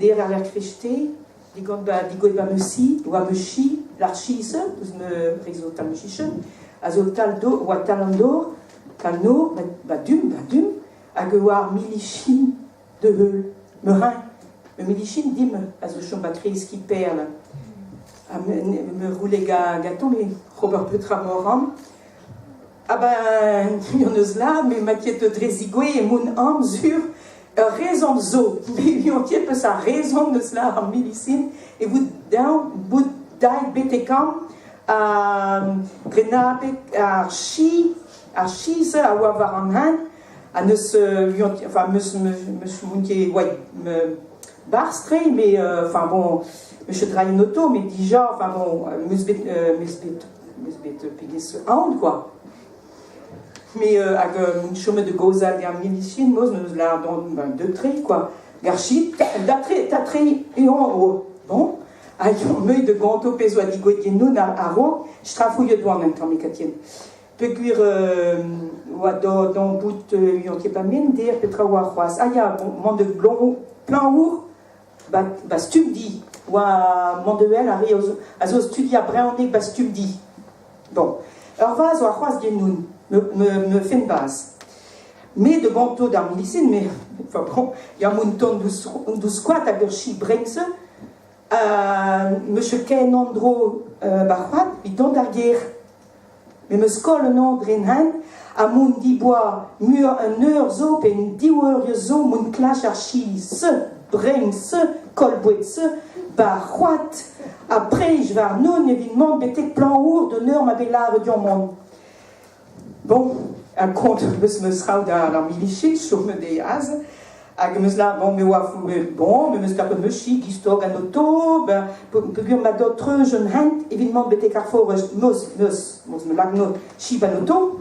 der ar lec'h krechte, digant ba digouet ba meusi, oa meuchi, l'archi-se, deus me rezo tal meuchichen, a zo tal do, oa tal an dor, tal nor, ba, ba dum, ba dum, hag e oa ar milichin de heul, me rein, me milichin dim, a zo chom ba kreski perl. Ha me, me roule ga, gantañ, me ober petra moran. Ah ben, hon eus la, me ma ket dre zigouez mon amzur, ur rezon zo. Me on ket peus ar rezon eus la ar milisin e vout daou bout daet betek am ha dre abeg ar chi, ar chi-se a oa war an hent ha neus enfin meus meus m'on ket oa barzh-tre mais enfin bon meus ket drailh en oto mais dija enfin bon meus bet meus bet meus bet pegez aon quoi. Mais hag m'on chomet da gaozeal gant milicien noz meus lâret ben deut-tre quoi. Gar chi da-tre da-tre eo bon hag meus da gonto pezh oa digouezet genoun a-raok strafouilhet oan un tammig atien. Peogwir oa d'an bout unan ket pa men der petra oa c'hoazh. Ah ya, bon, mont de Plañvour ba, ba Stumdi. Oa mont de wel a re a zo studiañ brezhoneg ba Stumdi. Bon, ur vazh oa c'hoazh genoun, me, me, me fenn bazh. Me de gonto d'ar milisin, mais enfin bon, ya mon ton dous koad hag ur chi brein-se, Monsieur ken an dro ba c'hoad evit dont d'ar gêr. Me 'meus koll un an dre 'n hent ha mont diboa muioc'h un eur zo pe un div eur zo mont klach ar chi-se, brein-se, koll boued-se, ba c'hoad ha prej warnon evit mont betek Plañvour d'un eur ma vez lâret deomp mont. Bon, ha kont 'meus meus traoù d'ar miliched chomet eo aze hag 'meus lâret bon me oa bon me 'meus tapet meus chik istor gant oto ben peogwir ma dot treuz un hent evit mont betek ar forest 'meus 'meus 'meus me lak no chip an oto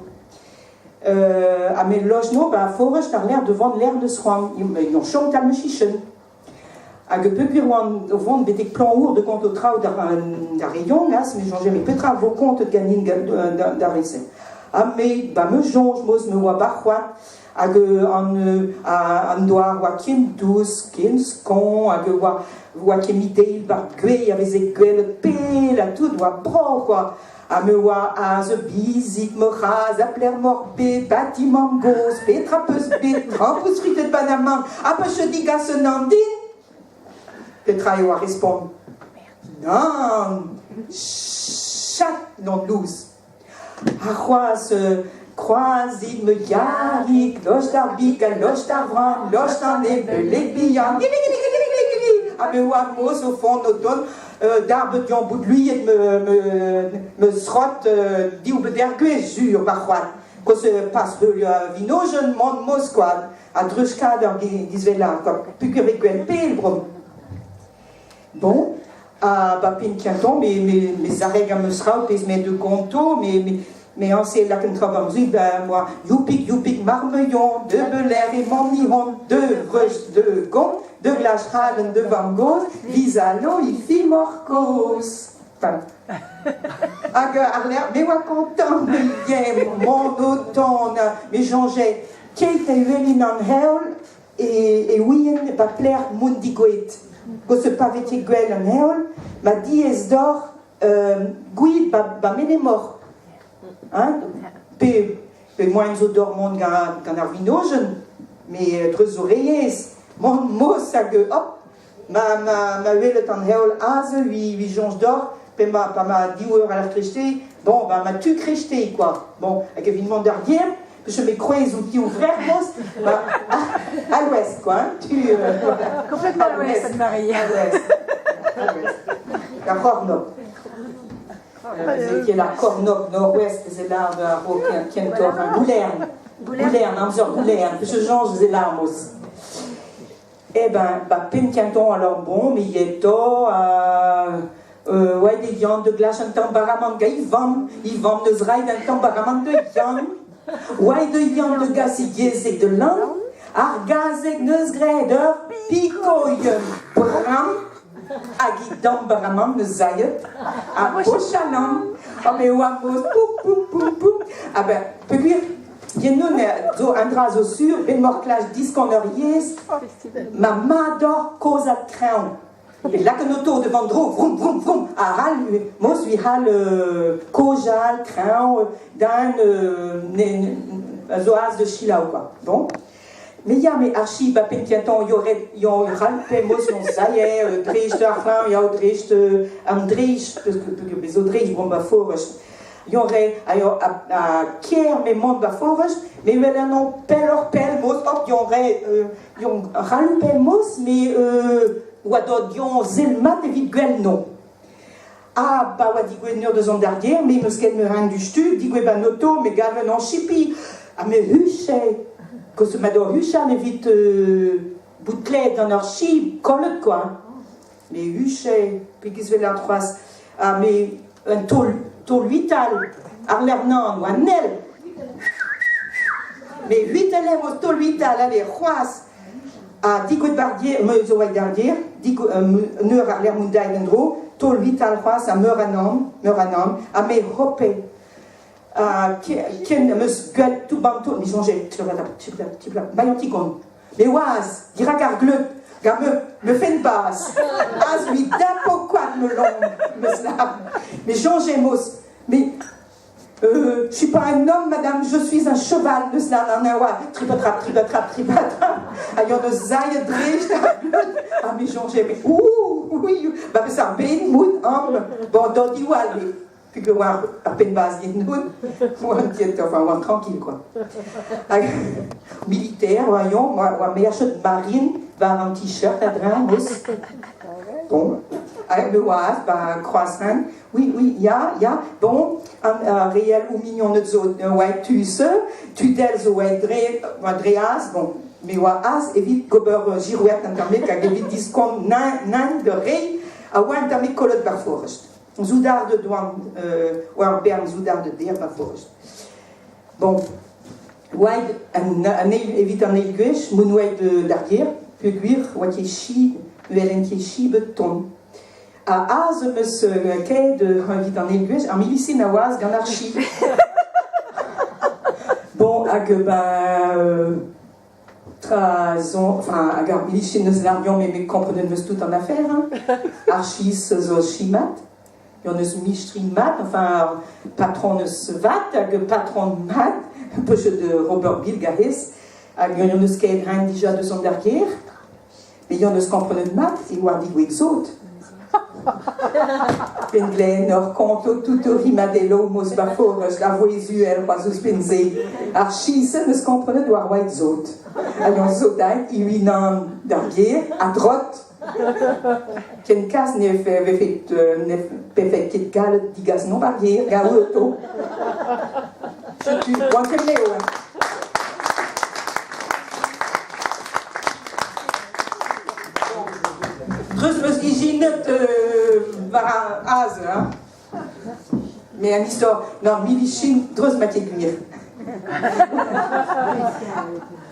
ha me loj no ba forest àr-lerc'h devant lec'h 'neus c'hoant n'on chom tal ma chichen. Hag peogwir oan o vont betek Plañvour da gontañ traoù d'ar re yaouank, me soñje met petra a vo kontet ganin d'ar re-se. Ha me, ba me soñj moz me oa bac'hoad hag an, an douar oa ken dous, ken skañv, hag oa, oa ket mideil bar gwez a veze gwelet pell ha tout, oa brav quoi. Ha me oa aze bizit ma c'hazh ha plec'h m'oc'h bet batimant gozh petra 'peus bet traoù fritet Panama ha peus digas un an din Petra eo ar respont Nann chat non lous Ha c'hoazh kroazit ma yarig lost ar big ha lost ar vran lost an ebeleg bihan Ha me oa moz o font o tont darbet deomp bout luiet me, me, me zrot div beder gwezh sur ma c'hoad. Koz pas heuliañ vinojenn mont moskoad ha dreuzkaat ar gizvella quoi peogwir vez gwell pell bro. Bon, ha ba penn kentañ me, me, me zareg am eus raok pezh me de gonto, me, me, me añse lak un tra war zu, ben moi, youpik, youpik, marmeuillon, de beler e mamm de vreus de gont, De glas-c'halenn de vamm-gozh, dizalo he fimoc'h kozh. Enfin, hag ar-lerc'h, me oa kontant, me yen, mont o tont, me soñje keit e welin an heol e, e ouien ba pelec'h mont digouet. Gosse pa vez ket gwell an heol, ma diaes deoc'h euh, gouiet ba, ba menemor. Hein? Pe, Pe moaien zo deoc'h mont gant, gant ar vinojenn, met dreuz zo re aes. Mont mos hag hop, ma, ma, ma welet an heol aze, ui, ui soñj deoc'h, pe ma, pa ma div eur à la kreisteiz, bon, ba ma tu kreisteiz, quoi. Bon, hag evit mont d'ar gêr, parce que me kroez outi o vrec'h mos, ba, à, à l'ouest, quoi, hein, tu... Euh, Complètement à l'ouest, Anne-Marie. À l'ouest. À l'ouest. La Cornoc. N'eo ket ar kornôg nord-ouest ez eo a-raok kentoc'h Goulern. Goulern, amzer Goulern, je soñj ez eo Larmos. Eh ben, ba penn kentañ alors bon, me yeto euh, ouais, de Yann de glace un tamm baramant ga i vamm, i vamm neus raet un tamm baramant de Yann. Ouais, de Yann de gas i gezeg de lann, ar gazeg neus graet ur pikoien bram Hag he damm bremañ 'neus zailhet ha pochalan ha me oa moz poup poup poup poup ha ben peogwir Yennon zo un dra zo sur, bet mor klach diskan ur yezh, ma mador kozad kreñv. E lak an oto devant dro, vroom, vroom, vroom, a hall, mos vi hall kozal, kreñv, dan a zo az de selaou, quoi. Bon. Mais ya, mais archi, ba penn kentañ, yo ret, yo ral pe mos yon zaillet, dreist ar fin, yo dreist an dreist, parce que bezo dreist bon ba forest. Yon re, a yo a ker me mont ba forest, me wel an on pell pell mos, hop, yon re, yon ral pell mos, me oa dot yon zel mat evit gwell non. Ah, ba oa digouet neur deus an d'ar gêr, me 'meus ket me ran du stu, digouet ban oto, me gaven an chipi, ha me huche, koz ma d'or huchal evit bout klevet gant ur chi kollet quoi. Me huche, pegiz vel ar c'hoazh, ha me un taol, taol huital, ar lec'h nann, oa nell. Me huitale o taol huital, allez, c'hoazh. Ha digouet bar gêr, me zo aet d'ar gêr, neur ar lec'h mont daet en-dro, taol vital c'hoazh ha meur a nann, meur a nann, ha me hope. Ha ken am eus gwellet tout ban tout, me soñje, mailhantikon. Me oaz, dirak ar gleud, gant me, me fenn bas, az mi dapo koad me long, meus lâret. Me soñje mos, me Je suis pas un homme, madame, je suis un cheval, neus lan an oa tripatrap, tripatrap, tripatrap, ha yon eus zailhet dreist ar bleud, ha me soñje, mais ouh, oui, ba peus ar ben mout am, bon, d'an diwall, mais peogwir oa ar penn-bazh din-noun, oan ket, enfin, oan tranquille, quoi. Hag militaire, oa yon, oa merchet marine war an t-shirt a-dreñv, eus. Bon, hag me oaz, ba kroaz-hent, Oui, oui, ya, ya. Bon, an re all o mignoned zo oa tu-se, tudel zo oa dre, oa dre az, bon, me oa az evit gober girouet an tammig hag evit diskont nan, nan de reiñ a oa un tammig kollet bar forest. Soudard doan, oa ur bern soudard der bar forest. Bon, oa an, an eil, evit an eil gwech, mon oa d'ar gêr, peogwir oa ket chi, welen ket chi bet tont. Ha aze 'm eus kaet evit an eil gwech ar milisin a oas gant ar chi. Bon, hag ben tra zo, enfin, hag ar milisin eus l'arvion me me komprenet 'meus tout an afer, hein. Ar chis zo chimat, yon eus mistri mat, enfin, patron eus vat hag patron mat, peus de Robert Bill gahez, hag yon eus kaet hein dija deus an d'ar gêr. Me yon eus komprenet mat e oa digouezhet sot. Pennglenn ur konto tout o rimadello mos baforez a vouezh uhel c'hoazh ouzhpenn-se. Ar chisenn eus komprenet war oa sot. Hag an sot-aet e-unan d'ar gêr a drot. Ken kas ne vefe ne vefe ket gallet digas nomp ar gêr gaouto. Setu, oan ket leo. Treuz 'meus ijinet war aze, hein. Mais an istor, non, milichin, dreuz ma ket gwir.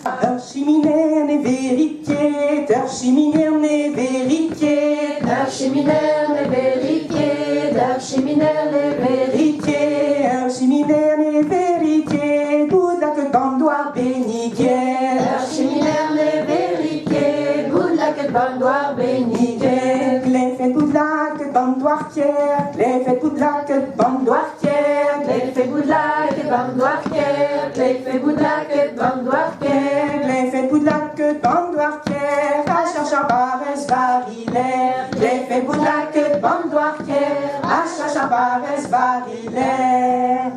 Ur chiminer ne verit ket, ur chiminer ne verit ket. Ur chiminer ne verit ket, ur chiminer ne verit ket, ur chiminer ne verit ket, bout lakaet an doar benniget. Ur chiminer ne verit ket, bout lakaet an doar benniget. Klevet bout lakaet an doar ker, klevet bout lakaet an doar ker, Klevet bout lakaet an doar ker, klevet bout lakaet an doar ker. Klevet bout lakaet an doar ker, a cherch ar barrez variler. Klevet bout lakaet an doar ker, a cherch ar barrez variler.